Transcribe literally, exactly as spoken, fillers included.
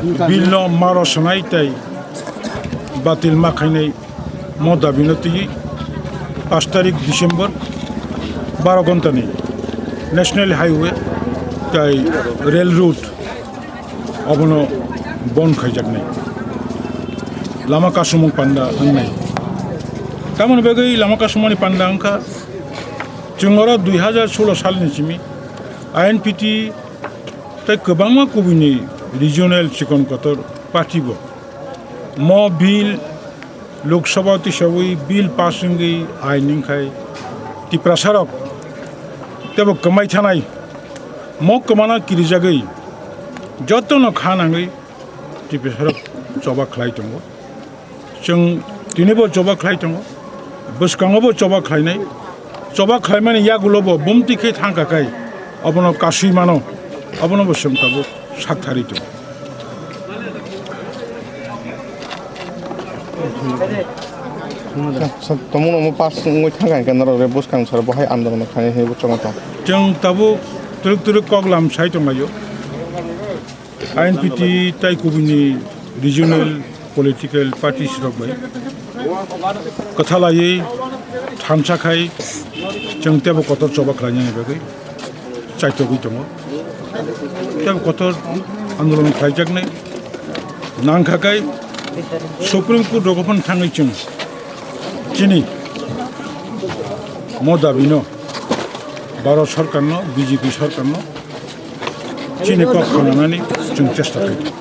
Bill no maro sanai tei batil ma khainai mo dabi no twi pash tarik December baro ghonta ni National Highway tei rail road obono bon khaijaknai, lama kasumung panda wngnai. Tamoni bagwi lama kasumani panda wngkha, chwng oro dui hazar solo salni simi I N P T tei kwbangma kubuni regional chikon kotor party bo mo bill Lok Sabha tisawi bill pass wngwi ain wngkhai Tiprasarok teibo kwmai thanai mo kwmana kirijagwi jotono kha nangwi Tiprasarok choba khlai tongo. Chwng tinibo choba khlai tongo, bwskango bo choba khlainai, choba khlaimani yagulo bo bumti khe thangkha khai obono kasui mano, obono bo chwng tabuk sak thari tongo. Sa-, sa-, tomung omo pass wngwi thangkha hwnkhe norok re bwskang sara bo hai andolon khainai hinwi bo chongma tong. Chwng tabuk twrwk twrwk kok lam sai tonglaio. I N P T tei kubuni regional political parties rok bai kwthalaiwi thansa khai chwng teibo kotor choba khlainani bagwi chaitogwi tongo. Teibo kotor andolon khlaijaknai nangkha khai Supreme Court rogo phano thangwi chwng chini mo dabino Bharat Sarkarno, B J P Sarkarno chini kok khananani chwng chesta khlai tongo.